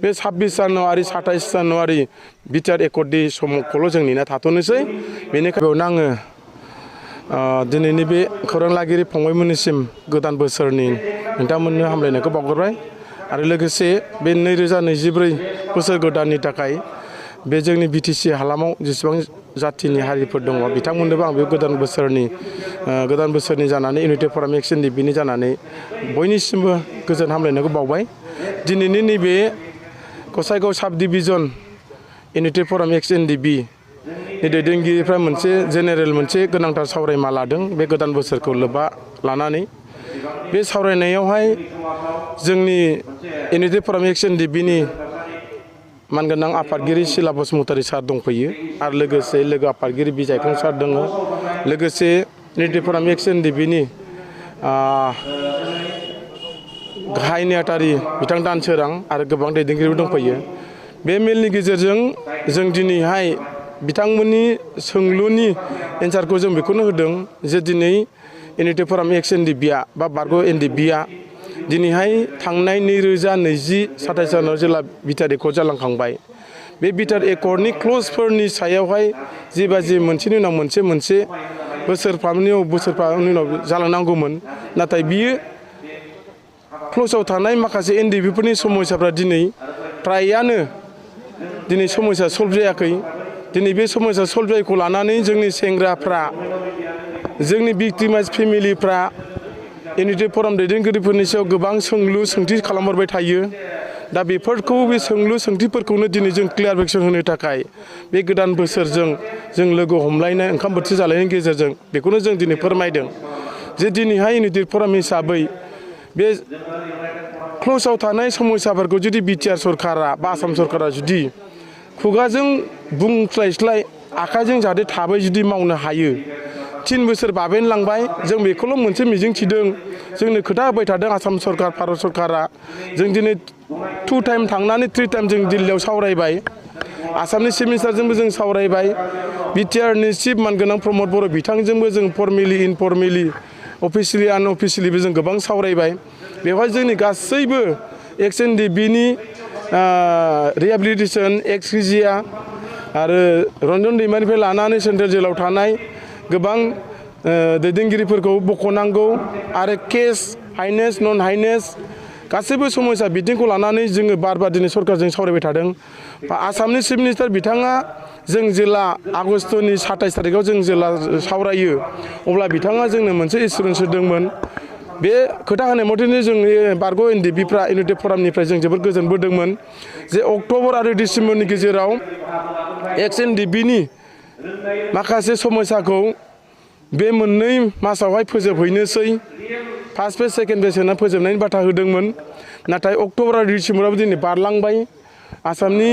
बे 26 जानुवारि 27 जानुवारि बिटिआर एकर्डनि समखौल' जों नेना थाथ'नोसै। बेनिखायनो आङो दिनैनि बे खौरां लागिरि फंबायमोननिसिम गोदान बोसोरनि नोंथांमोननो हामलायनायखौ बावहरबाय आरो लोगोसे बे 2024 बोसोर गोदाननि थाखाय बे जोंनि बिटिसि हालामाव जेसेबां जातिनि हारिफोर दङ बिथांमोननोबो आं बे गोदान बोसोरनि जानानै इउनिटि फराम एक्स-NDFBनि जानानै बयनिसिमबो गोजोन हामलायनायखौ बावबाय। दिनैनि नैबे गसाइगाव साब डिभिजन इउनिटि फराम एक्स-NDFB नि दैदेनगिरिफ्रा मोनसे जेनेरेल मोनसे गोनांथार सावरायमा लादों बे गोदान बोसोरखौ लोब्बा लानानै। बे सावरायनायावहाय जोंनि इउनिटि फराम एक्स-NDFBनि मानगोनां आफादगिरि सिला बसुमतारी सार दंफैयो आरो लोगोसे लोगो आफादगिरि बिजायखं सार दङ, लोगोसे इउनिटि फराम एक्स-NDFBनि गाहाय नेहाथारि बिथां दानसोरां आरो गोबां दैदेनगिरिबो दंफैयो। बे मेलनि गेजेरजों जों दिनैहाय बिथांमोननि सोंलुनि एन्सारखौ जों बेखौनो होदों जे दिनै इउनिटि फराम एक्स-NDFBआ बा बारग' NDFBआ दिनैहाय थांनाय 2020-27 जानुवारि जेला बिटिआर एकर्ड जालांखांबाय। बे बिटिआर एकर्डनि क्लजफोरनि सायावहाय जिबाजि मोनसेनि उनाव मोनसे बोसोरफ्रामनि उनाव जालांनांगौमोन, नाथाय बियो क्लजआव थानाय माखासे NDFBफोरनि समस्याफ्रा दिनै फ्रायानो दिनै समस्या सल्भ जायाखै। दिनै बे समस्या सल्भ जायैखौ लानानै जोंनि सेंग्राफ्रा जोंनि भिक्टिमाइज फेमिलिफ्रा इउनिटि फराम दैदेनगिरिफोरनि सायाव गोबां सोंथि खालामहरबाय थायो। दा बेफोरखौ बे सोंथिफोरखौनो दिनै जों क्लियारफिकेसन होनो थाखाय बे गोदान बोसोरजों जों लोगो हमलायनाय ओंखाम बोथिसे जालायनायनि गेजेरजों बेखौनो जों दिनै फोरमायदों जे दिनैहाय इउनिटि फराम हिसाबै बे क्लजआव थानाय समस्याफोरखौ जुदि बिटिआर सरकारा बा आसाम सरकारा जुदि खुगाजों बुंस्लायस्लाय आखाइजों जाहाथे थाबै जुदि मावनो हायो। 3 बोसोर बाबेनलांबाय, जों बेखौल' मोनसे मिजिं थिदों, जोंनो खोथा होबाय थादों आसाम सरकार भारत सरकारा। जों दिनै 2 टाइम थांनानै 3 टाइम जों दिल्लीयाव सावरायबाय, आसामनि चिफ मिनिस्टारजोंबो जों सावरायबाय, बिटिआरनि चिफ मानगोनां प्रमद बर' बिथांजोंबो जों फर्मेलि इनफर्मेलि अफिसियेलि आनअफिसियेलिबो जों गोबां सावरायबाय। बेवहाय जोंनि गासैबो एक्स-NDFBनि रिहेबिलिटेसन एक्स-रिजिया आरो रन्जन दैमारिनिफ्राय लानानै सेन्ट्रेल जेलाव थानाय गोबां दैदेनगिरिफोरखौ बख'नांगौ आरो केस हाइनेस नन हाइनेस गासैबो समस्या बिथिंखौ लानानै जोङो बार दिनै सरकारजों सावरायबाय थादों। आसामनि चिफ मिनिस्टार बिथाङा जों जेला आगष्टनि 27 थारिखआव जों जेला सावरायो अब्ला बिथाङा जोंनो मोनसे एसुरेन्स होदोंमोन। बे खोथा होनाय मथेनो जोंनि बारग' NDFBफ्रा इउनिटि फरामनिफ्राय जों जोबोद गोजोनबोदोंमोन जे अक्ट'बर आरो डिसेम्बरनि गेजेराव एक्स-NDFBनि माखासे समस्याखौ बे मोननै मासावहाय फोजोबहैनोसै, फार्स्ट फेज सेकेन्ड फेज होना फोजोबनायनि बाथ्रा होदोंमोन। नाथाय अक्ट'बर आरो डिसेम्बराबो दिनै बारलांबाय। आसामनि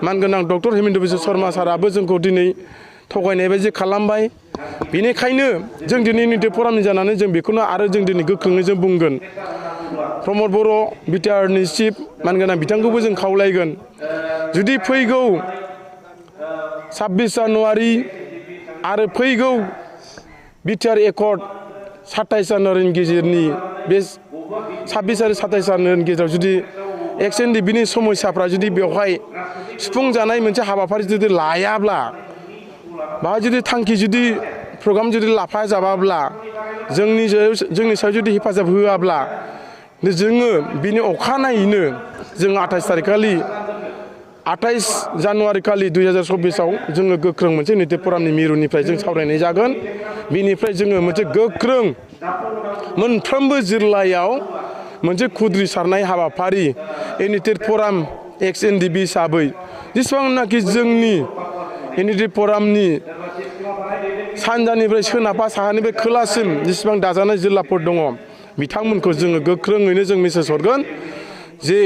मानगोनां डक्टर हेमेन्त बिश्व शर्मा साराबो जोंखौ दिनै थगायनाय बायदि खालामबाय। बेनिखायनो जों दिनै इउनिटि फरामनि जानानै जों बेखौनो आरो जों दिनै गोख्रोङै जों बुंगोन। प्रमद बर' बिटिआरनि चिफ मानगोनां बिथांखौबो जों खावलायगोन, जुदि फैगौ 26 जानुवारि आरो फैगौ बिटिआर एकर्ड 27 जानुवारिनि गेजेरनि बे 26 आरो 27 जानुवारिनि गेजेराव जुदि एक्स-NDFBनि समस्याफ्रा जुदि बेवहाय सुफुंजानाय मोनसे हाबाफारि जुदि लायाब्ला बा जुदि थांखि जुदि प्रग्राम जुदि लाफाजाबाब्ला जोंनि सायाव जुदि हेफाजाब होआब्ला जोङो बिनि अखानायैनो जों 28 जानुवारि खालि 2024आव जोङो गोख्रों मोनसे इउनिटि फरामनि मिरुनिफ्राय जों सावरायनाय जागोन। बिनिफ्राय जोङो मोनसे गोख्रों मोनफ्रोमबो जिल्लायाव मोनसे खुद्रिसारनाय हाबाफारि इउनिटि फराम एक्स-NDFB हिसाबै जेसेबांनाखि जोंनि इउनिटि फरामनि सानजानिफ्राय सोनाबहा साहानिफ्राय खोलासिम जेसेबां दाजानाय जिल्लाफोर दङ बिथांमोनखौ जोङो गोख्रोङैनो जों मेसेज हरगोन जे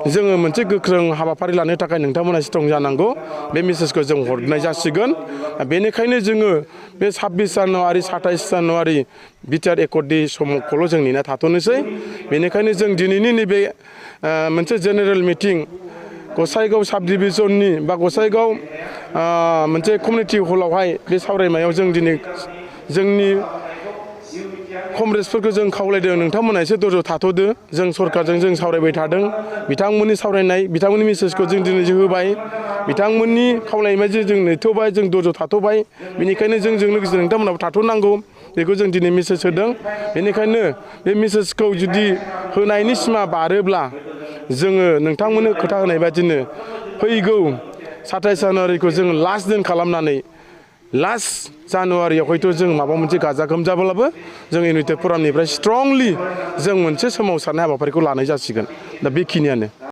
जोङो मोनसे गोख्रों हाबाफारि लानो थाखाय नोंथांमोना स्ट्रं जानांगौ। बे मेसेजखौ जों हरनाय जासिगोन। बेनिखायनो जोङो बे 26 जानुवारि 27 जानुवारि बिटिआर एकर्डनि समखौल' जों नेना थाथ'नोसै। बेनिखायनो जों दिनैनि नैबे मोनसे जेनेरेल मिटिं गसाइगाव साब डिभिजननि बा गसाइगाव मोनसे कमिउनिटि हलावहाय बे सावरायमायाव जों दिनै जोंनि कमरेड्सफोरखौ जों खावलायदों नोंथांमोना एसे दरज' थाथ'दो जों सरकारजों जों सावरायबाय थादों बिथांमोननि सावरायनाय बिथांमोननि मेसेजखौ जों दिनै होबाय बिथांमोननि खावलायनाय जों नेथ'बाय जों दरज' थाथ'बाय बेनिखायनो जोंजों लोगोसे नोंथांमोनाबो थाथ'नांगौ बेखौ जों दिनै मेसेज होदों बेनिखायनो बे मेसेजखौ जुदि होनायनि सिमा बारोब्ला जोङो नोंथांमोननो खोथा होनाय बादिनो फैगौ 27 जानुवारिखौ जों लास्ट दिन खालामनानै लास्ट जानुवारियाव हयथ' जों माबा मोनसे गाजा गोमजाब्लाबो जों इउनाइटेड फरामनिफ्राय स्ट्रंलि जों मोनसे सोमावसारनाय हाबाफारिखौ लानाय जासिगोन दा बेखिनियानो